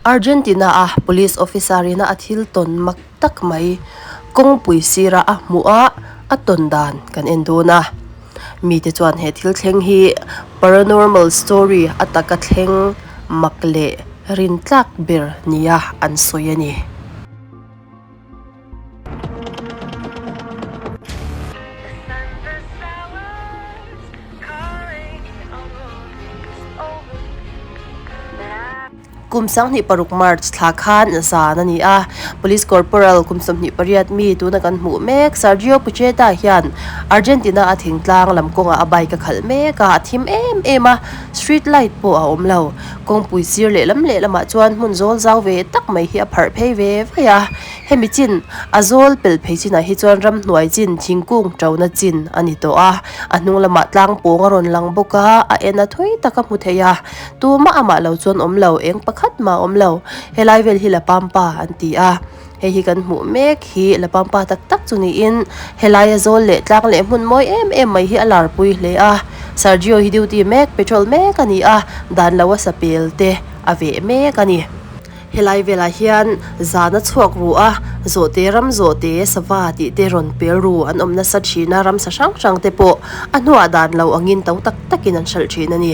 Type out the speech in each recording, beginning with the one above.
Argentina-a police officer ina a thil tawn mak tak mai kawngpui sira a hmuh a, a tawn dan kan en dawn a. Mite chuan he thil thleng hi paranormal story a taka thleng mak leh rintlak ber nia an sawi a ni. Kum 26 March thla khan zan a ni a, Police Corporal kum 28 mi tuna kan hmuh mek Sergio Pucheta hian Argentina a thingtlang lam kawngah a bike a khalh mek a, a thim em em a, street light pawh a awm lo. Kawngpui sir lehlam lehlamah chuan hmun zawl zau ve tak mai hi a pharh phei ve vei a, hemi chin a zawl pel phei chinah hi chuan ramhnuai chin thingkung ṭona chin a ni tawh a, a hnung lamah tlang pawng a rawn lang bawk a, a en a thui tak a hmu thei a. Tumah amah lo chuan awm lo, eng pakhat mah a awm lo. Helai vel hi La Pampa an ti a, hei hi kan hmuh mek hi La Pampa tak tak chu niin helaia zawl leh tlang leh hmun mawi em em mai hi a larpui hle a. Sergio hi duty mek, petrol mek a ni a, dan lo a sa pel te a veh mek a ni. Helai velah hian zan a chhuak ru a, zawhte ram zawhte sava tih te rawn pel ru an awm nasa thin a, ramsa hrang hrang te pawh a hnuah dan lo angin to tak takin an hralh thin a ni.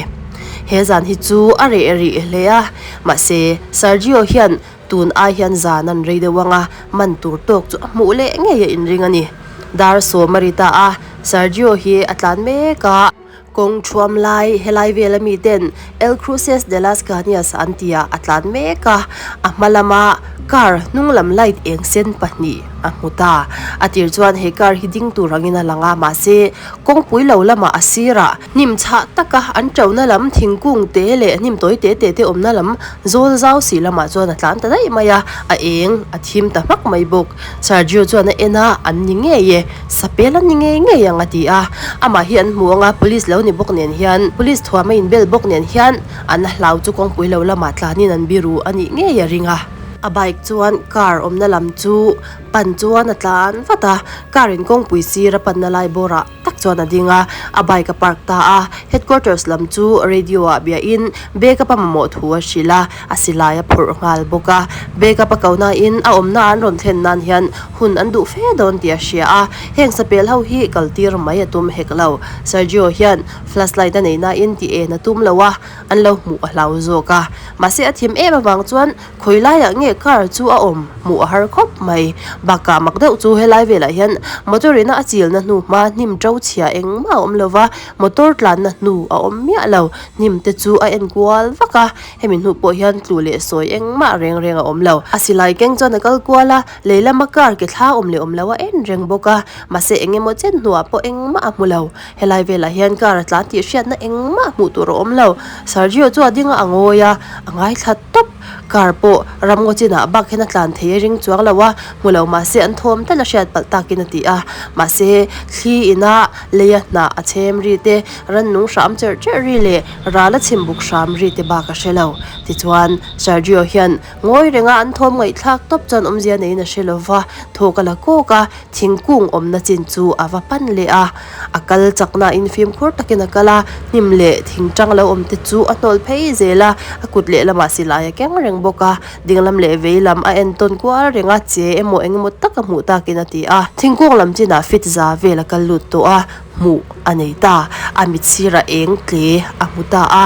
He zan hi chu a reh rih hle a, mahse Sergio hian tun ai hian zan an rei deuh ang a, man tur tawk chu a hmuh leh ngei a inring a ni. Dar sawm a ri ta a, Sergio hi a tlan mek a. Kawng thuam lai helai vela miten El Cruces de las Cañas an tia a tlan mek a, a hma lama car hnung lam light eng sen pahnih a hmu ta. A tir chuan he car hi ding tur angin a lang a, mahse kawngpui lo lamah a sirah hnim chhah taka an ṭona lam thingkung te leh hnim tawi te te te awmna lam zawl zau si lamah chuan a tlan ta daih mai a, a eng a thim ta hmak mai bawk. Sergio chuan a en a, an ni ngei e. Sapel an ni ngei ngei ang a ti a, amah hi an hmu ang a, police lo ni bawk nen hian, police thuam a inbel bawk nen hian an hlau chu kawngpui lo lamah tlanin an biru a nih ngei a ring a. A bike chuan car awmna lam chu pan chuan a tlan vat a, car in kawngpui sir a panna lai bawrah tak chuan a ding a, a bike a park ta a, headquarters lam chu radio ah biahin backup a mamawh thu a hrilh a, a silai a phurh nghal bawk a, backup a ko nain a awmna an rawn thlen nan hian Hun an duh fe dawn tih a hria a, heng sapel ho hi kal tir mai a tum hek lo. Sergio hian flashlight a nei nain ti en a tum lo a, an lo hmuh a hlau zawk a. Mahse a thim em avang chuan khawi laiah nge car chu a awm hmuh a har khawp mai. Bakah mak deuh chu helai velah hian motor ina a chilna hnu hma hnim to chhia engmah a awm lo va, motor tlanna hnu a awm miah lo. Hnim te chu a en kual vak a, hemi hnu pawh hian tlu leh sawi engmah reng reng a awm lo. A silai keng chuan a kal kual a. Lei lama car ke thla awm leh awm lo a en reng bawk a, mahse eng emaw chen hnuah pawh engmah a hmu lo. Helai velah hian car a tlan tih hriatna engmah hmuh tur a awm lo. Sergio chu a ding a, a ngawi a, a ngaithla tawp. Car pawh ramngaw chinah bak hian a tlan thei a ring chuang lo a, hmu lo mahse an thawm tal a hriat palh takin a ti a. Mahse thli ina leia hnah a chhem ri te, rannung hram cherh cherh ri leh ral a chim buk hram ri te bak a hre lo. Tichuan Sergio hian Ngawi renga an thawm ngaihthlak tawp chuan awmzia neiin a hre lo va, thawk a la kawk a, thingkung awmna chin chu a va pan leh a. A kal chaknain fimkhur takin a kal a, hnim leh thing tang lo awm te chu a hnawl phei zel a, a kut lehlamah silai a keng reng bawk a, dinglam leh veilam a entawn kual reng a, che emaw engemaw taka hmuh takin a ti a. Thingkung lam chinah fit za vel a kal lut tawh a, hmuh a nei ta, a mit sirah eng tle a hmu ta a.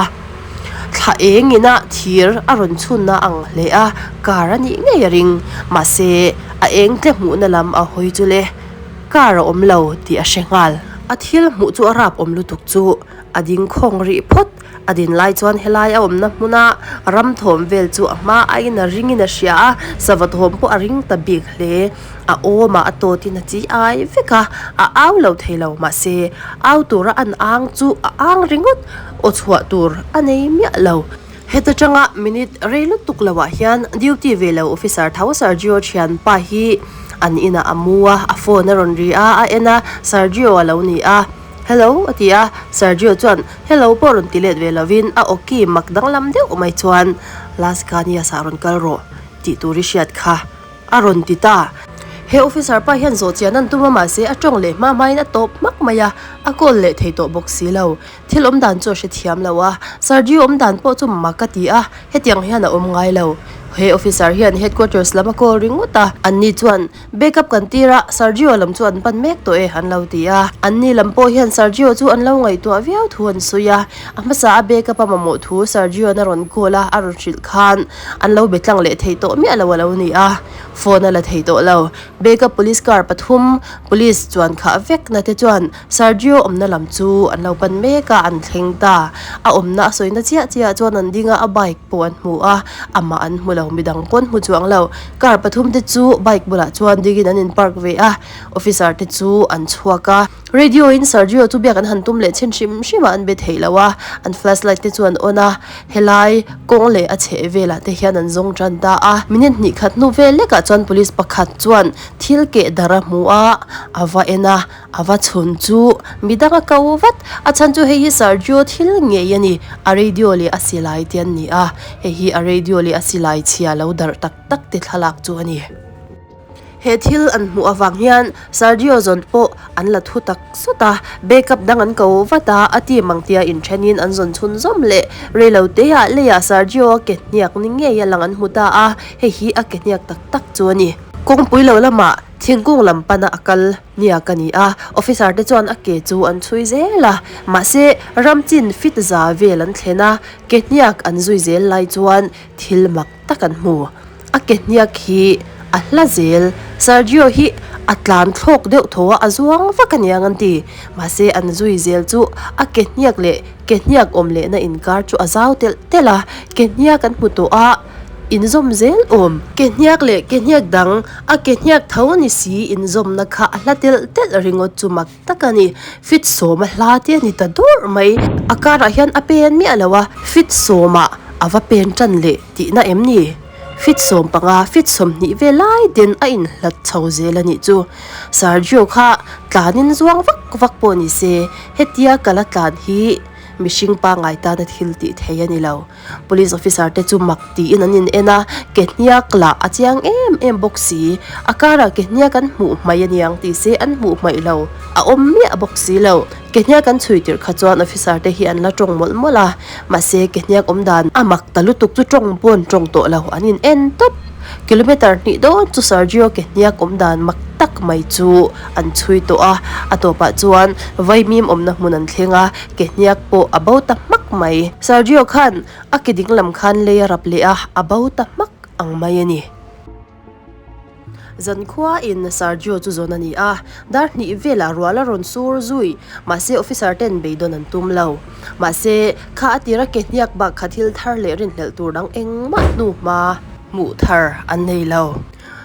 Thla eng ina thir a rawn chhunna ang hle a, car a nih ngei a ring. Mahse, a eng tle hmuhna lam a hawi chu le, car a awm lo tih a hre nghal. A thil hmuh chu a rap awm lutuk chu a ding khawng rih phawt. A din lai chuan helai a awmna hmuna ram thawm vel chu a hma aiin a ringin a hria a, sava thawm pawh a ring ta bik hle. A awmah a tawtin a chi ai vek a, a au lo thei lo. Mahse, au tura an ang chu a ang ringawt. Aw chhuah tur a nei miah lo. Heta tanga minute rei lutuk lo ah hian duty ve lo officer tho Sergio thianpa hi an inah a mu a, a phone a rawn ri a, a en a, Sergio a lo ni a. Hello a ti a, Sergio chuan hello pawh rawn ti let ve lovin a awki mak danglam deuh mai chuan Las Cañas ah rawn kal rawh tih tur i hriat kha. A rawn ti ta. He officer pa hian zawh chian an tum a mahse a tawng leh hma hmain a tawp hmak mai a, a call leh thei tawh bawk si lo. Thil awm dan chu a hrethiam lo a, Sergio awm dan pawh chu mak a ti a, hetiang hian a awm ngai lo. He officer hian headquarters lam a call ringawt a, anni chuan backup kan tir a, Sergio lam chu an pan mek tawh e an lo ti a. Anni lam pawh hian Sergio chu an lo ngaihtuah viau thu an sawi a, a hmasa a backup a mamawh thu Sergio-an a rawn call a, a rawn hrilh khan an lo be tlang leh thei tawh miah lo a lo ni a, phone a la thei tawh lo. Backup police car pathum police chuan khah vek na te chuan Sergio awmna lam chu an lo pan mek a, an thleng ta. A awmna a sawina chiah chiah chuan an ding a, a bike pawh an hmu a, amah an hmu lo, midang pawh an hmu chuang lo. Car pathum te chu bike bulah chuan dingin an in park ve a, officer te chu an chhuak a. Radio in Sergio chu biak an han tum leh chhin hrim hrim a, an be theih lo a, an flashlight te chu an on a, helai kawng leh a chheh velah te hian an zawng tan ta a. Minute hnih khat hnu vel lekah chuan police pakhat chuan thil keh darh a hmu a, a va en a, a va chhun chu midang a ko vat, a chhan chu hei hi Sergio thil ngei a ni, a radio leh a silai te an ni a, hei hi a radio leh a silai chhia lo darh tak tak te thlalak chu a ni. He thil an hmuh avang hian Sergio zawn pawh an la thu tak sawt a, backup dang an ko vat a, a team ang tia inthenin an zawn chhun zawm leh reilo teah leiah Sergio a ke hniak ni ngei a lang an hmu ta a, hei hi a ke hniak tak tak chu a ni. Kawngpui lo lamah thingkung lam pana a kal hniak a ni a, officer te chuan a ke chu an chhui zel a, mahse ram chin fit za vel an thlen a, ke hniak an zui zel lai chuan thil mak tak an hmu. A ke hniak hi a hla zel. Sergio hi a tlan thlawk deuh tho a, a zuang vak a niang an ti. Mahse an zui zel chu a ke hniak leh ke hniak awm lehna inkar chu a zau telh telh a, ke hniak an hmu tawh a, inzawm zel awm. Ke hniak leh ke hniak dang a ke hniak tho ni si inzawmna kha a hla telh telh ringawt chu mak tak a ni. Fit sawma hla te a ni ta dawrh mai. A karah hian a pen miah lo a, fit sawmah a va pen tan leh tihna em ni? Fit 15, fit 20 vel lai den a inhlat chho zel a nih chu. Sergio kha tlanin zuang vak vak pawh ni se, hetia kala tlan hi mihring pangngai tana thil tih thei a ni lo. Police officer te chu mak tiin an in en a, ke hniak lah a chiang em em bawk si. A karah ke hniak an hmuh hmaih a niang tih se an hmuh hmaih lo, a awm miah bawk si lo. Ke hniak an chhui tirh kha chuan officer te hi an la tawng mawlh mawlh a, mahse ke hniak awm dan a mak ta lutuk chu tawng pawh an tawng tawh lo, an in en tawp. Kilometer hnih dawn chu Sergio ke hniak awm dan mak tak mai chu an chhui tawh a, a tawpah chuan vaimim awmna hmun an thleng a, ke hniak pawh a bo ta hmak mai. Sergio khan a ke ding lam khan lei a rap leh a, a bo ta hmak ang mai a ni. Zankhua in Sergio chu zawn a ni a, dar hnih velah rual a rawn sur zui, mahse officer ten beidawn an tum lo. Mahse, kha a tira ke hniak bak kha thil thar leh rinhlelh tur dang engmah hnu hma hmuh thar an nei lo.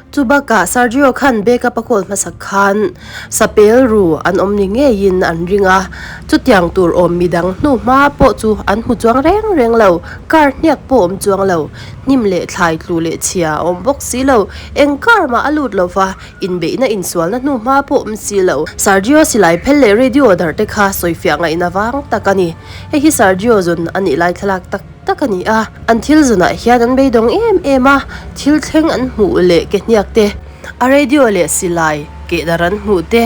Chu bakah Sergio khan backup a call hmasak khan sapel ru an awm ni ngeiin an ring a, chutiang tur awm midang hnu hma pawh chu an hmu chuang reng reng lo, car hniak pawh awm chuang lo, hnim leh thlai tlu leh chhia a awm bawk si lo, eng car mah a lut lo va, inbeihna insualna hnu hma pawh awm si lo. Sergio silai phel leh radio dar te kha sawifiah ngaihna vang tak a ni. Hei hi Sergio zun a nih lai thlalak tak tak a ni a, an thil zunah hian an beidawng em em a, thil thleng an hmuh leh ke hniak te, a radio leh silai kehdar an hmuh te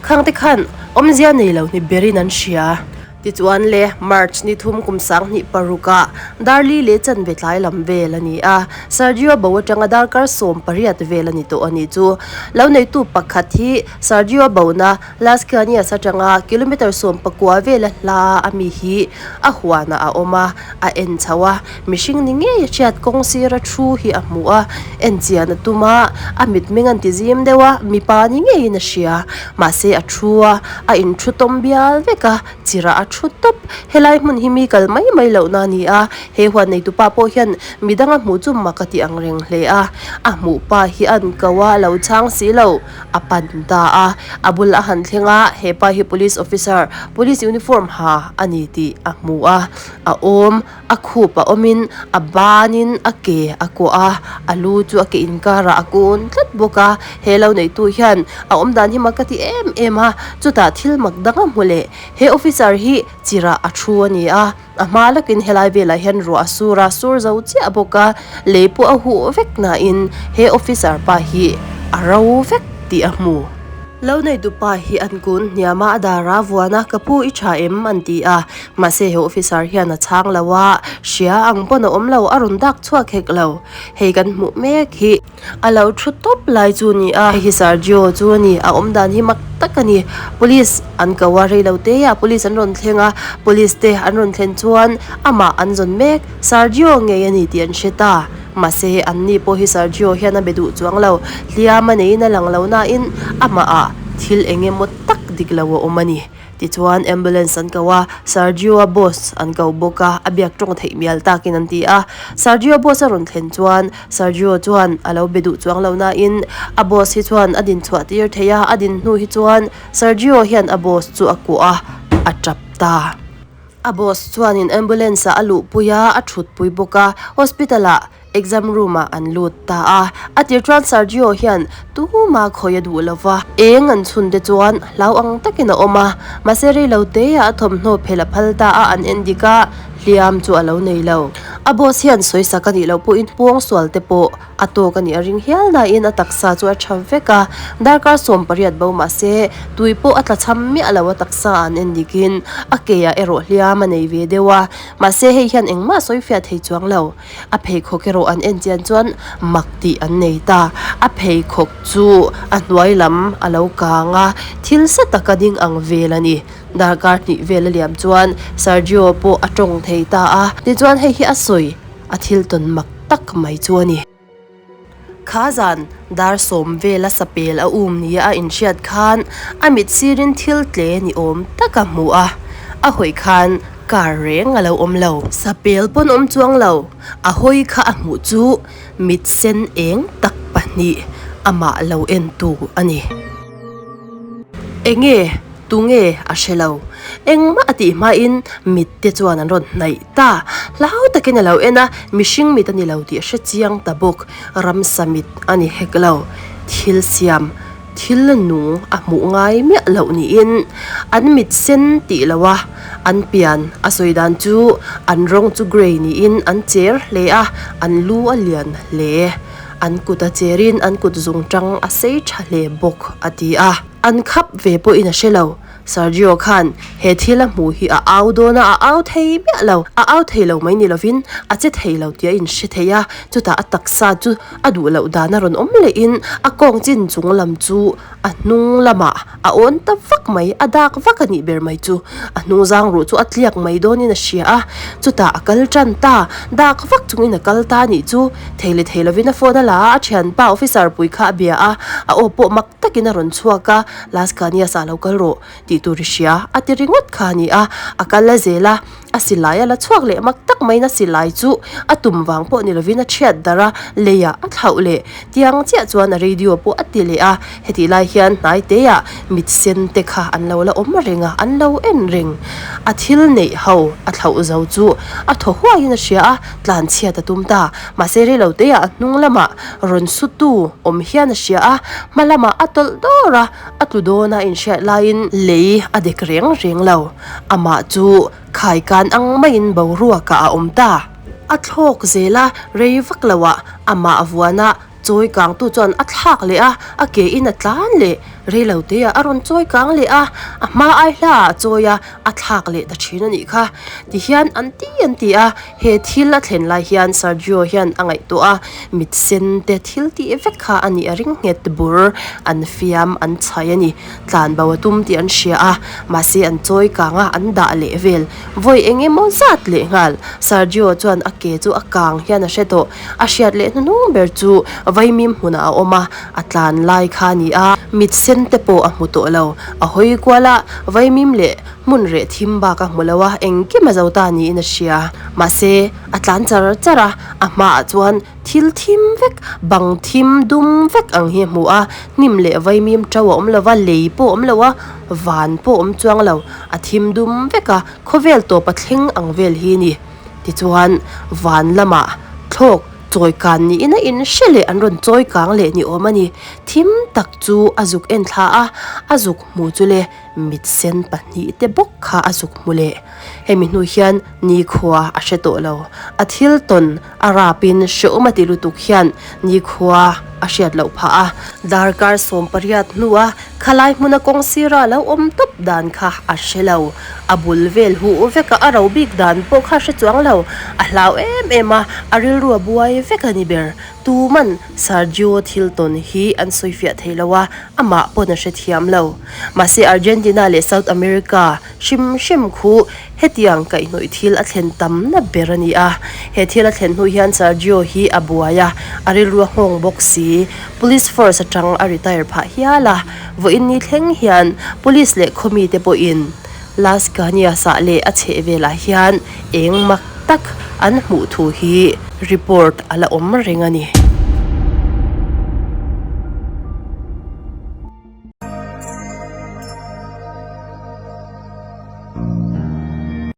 khang te khan awmzia nei lo ni berin an hria. Tichuan le March ni thum kum 2006ah Darli leh chanve tlai lam vel a ni a, Sergio bo atanga darkar 18 vel a ni tawh a nih chu. Lo neitu pakhat hi Sergio bona Las Cañas atanga kilometre 19 vela hla a mi hi a huanah a awm a, a en chho a, mihring ni ngei a hriat kawng sira thu hi a hmu a, en chian a tum a, a mitmeng an ti zim deuh a, mipa ni ngeiin a hria, mahse a thu a, a inthu tawm bial vek a, chirah a thu tawp, helai hmun hi mi kal mai mai lohna a ni a, he huan neitupa pawh hian midang a hmuh chu mak a ti ang reng hle a, a hmuh pa hi a an ko a, a lo chhang si lo. A pan ta a, a bul a han thleng a, he pa hi police officer, police uniform ha a ni tih a hmu a, a awm, a khup a awmin a banin a ke a kuah a, a lu chu a ke inkarah a kun tlat bawk a, he lo neitu hian a awm dan hi mak ka ti em em a, chutah thil mak dang a hmu leh, he officer hi chirah a thu a ni a. A hma lakin helai velah hian ruah a sur a, sur zo chiah bawk a, lei pawh a huh vek nain he officer pa hi a ro vek tih a hmu. Lo neitupa hi an kun hniam a, a dar a vuan a, Ka pu i tha em? an ti a. Mahse he officer hian a chhang lo a, hria ang pawn a awm lo, a rawn dak chhuak hek lo. Hei kan hmuh mek hi. A lo thu tawp lai chu a ni a, hei hi Sergio chu a ni, a awm dan hi mak tak a ni. Police an ko a, rei lo te ah police an rawn thleng a, police te an rawn thlen chuan amah an zawn mek, Sergio ngei a ni tih an hre ta. Mahse, anni pawh hi Sergio hian a be duh chuang lo. Hliam a neiin a lang lo nain amahah thil eng emaw tak dik lo a awm a ni. Tichuan, ambulance an ko a, Sergio-a boss an ko bawk a, a biak tawng theih mial takin an ti a. Sergio boss a rawn thlen chuan Sergio chuan a lo be duh chuang lo nain a boss hi chuan a din chhuah tir thei a, a din hnu hi chuan Sergio hian a boss chu a kuah a, a tap ta. A boss chuanin ambulance ah a luhpui a, a thutpui bawk a, hospital ah exam room ah an lut ta a. A tir chuan Sergio hian tuma khawi a duh lo va, eng an chhun te chuan hlau ang takin a awm a, mahse rei lo te ah a thawmhnaw phel a phal ta a, an en dik a, hliam chu a lo nei lo. A boss hian sawisak a nih loh pawhin puangsual te pawh A tawk a nih a ring hial nain a taksa chu a tha vek a, darkar 18 bo mah se tui pawh a tla cham miah lo a taksa an en dikin a ke ah erawh hliam a nei ve deuh a, mahse hei hian engmah sawi fiah thei chuang lo. A pheikhawk erawh an en chian chuan mak tih an nei ta, a pheikhawk chu a hnuai lam a lo kang a, thil sa taka ding ang vel a ni. Darkar hnih vel a liam chuan Sergio pawh a tawng thei ta a, tichuan hei hi a sawi. A thil tawn mak tak mai chu a ni. Kha zan dar sawm vela sapel a um nia a inhriat khan a mit sirin thil tle ni awm tak a hmu a, a hawi khan car reng a lo awm lo. Sapel pawn awm chuang lo, a hawi kha a hmuh chu mit sen eng tak pahnih amah lo entu a ni. Enge Tunge a hre lo. Engmah a tih hmain mit te chuan an rawn hnaih ta. Hlau takin a lo en a, mihring mit a ni lo tih a hre chiang ta bawk. Ramsa mit a ni hek lo. Thil siam, thil nung a hmuh ngai miah loh niin an mit sen tih lo a, an pian a sawi dan chu an rawng chu grey niin an cher hle a, an lu a lian hle. An kut a cherin an kut zungtang a sei tha hle bawk a ti a. An khap ve pawhin a hre lo. Sergio khan he thil a hmuh hi a au dawn a, a au thei miah lo. A au thei lo mai ni lovin a che thei lo tih a inhre thei a, chutah a taksa chu a duh loh dan a rawn awm lehin a kawng chin chung lam chu a hnung lamah a awn ta vak mai, a dak vak a nih ber mai chu. A hnung zang ruh chu a tliak mai dawnin a hria a, chutah a kal tan ta, dak vak chungin a kal ta a nih chu. Thei leh thei lovin a phone a la a, a thianpa officer pui kha a bia a, a aw pawh mak takin a rawn chhuak a, Las Cañas ah lo kal rawh tih tur i hria a ti ringawt kha a ni a, a kal a zel a, a silai a la chhuak leh mak tak maiin a silai chu a tum vang pawh ni lovin a chhiat darh a, leiah a thlauh leh tiang chiah chuan a radio pawh a ti leh a, hetih lai hian hnai teiah mit sen te kha an lo la awm reng a, an lo en reng. A thil neih ho a thlauh zo chu a thaw huaiin a hria a, tlan chhiat a tum ta. Mahse rei lo teiah a hnung lamah rawn sutu awm hian a hria a, hma lamah a tawlh dawr a, a tlu dawn a inhriat laiin lei a dek reng reng lo. Amah chu khaikan ang maiin boruakah a awm ta. A thlawk zel a, rei vak loah amah vuana chawi kangtu chuan a thlak leh a, a ke in a tlan leh. Rei lo teiah a rawn chawi kang leh a, a hma ai hlaah a chawi a, a thlak leh ta thin a nih kha. Tihian an ti an ti a, he thil a thlen lai hian Sergio hian a ngaihtuah a, mit sen te thil tih vek kha a nih a ring nghet bur, an fiam an chhai a ni. Tlan bo a tum tih an hria a, mahse an chawi kang a, an dah leh vel. Vawi eng emaw zat leh nghal. Sergio chuan a ke chu a kang hian a hre tawh. A hriat leh hnuhnung ber chu vaimim hmunah a awm a, a tlan lai kha a ni a, mit sen te pawh a hmu tawh lo. A hawi kual a, vaimim leh hmun reh thim bak a hmu lo a, engkim a zo ta niin a hria. Mahse, a tlan char char a, a hmaah chuan thil thim vek, bang thim dum vek ang hi a hmu a, hnim leh vaimim to a awm lo va, lei pawh a awm lo a, van pawh a awm chuang lo, a thim dum vek a, khawvel tawpa thleng ang vel hi a ni. Tichuan, van lamah thlawk chawi kan niin a inhre leh an rawn chawi kang leh ni awm a ni. Thim tak chu a zuk en thla a, a zuk hmu chu le. Mit sen pahnihte bawk kha a zuk hmu leh. Hemi hnu hian nikhua a hre tawh lo. A thil tawn a rapin hrehawm a ti lutuk hian nikhua a hriat loh phah a. Darkar 18 hnua khalai hmuna kawng sira lo awm tawp dan kha a hre lo. A bul vel huh veka a ro bik dan pawh kha a hre chuang lo. A hlau em em a, a rilru a buai vek a ni ber. Tuman Sergio thil tawn hi an sawifiah thei lo a, amah pawn a hrethiam lo. Mahse Argentina leh South America hrim hrim khu hetiang kaihhnawih thil a thlen tamna ber a ni a. He thil a thlen hnu hian Sergio hi a buai a, a rilru a nghawng bawk si. Police force atang a retire phah hial a, vawiin ni thleng hian police leh khawmite pawhin Las Cañas-ah leh a chhehvelah hian eng mak tak an hmuh thu hi report a la awm reng a ni.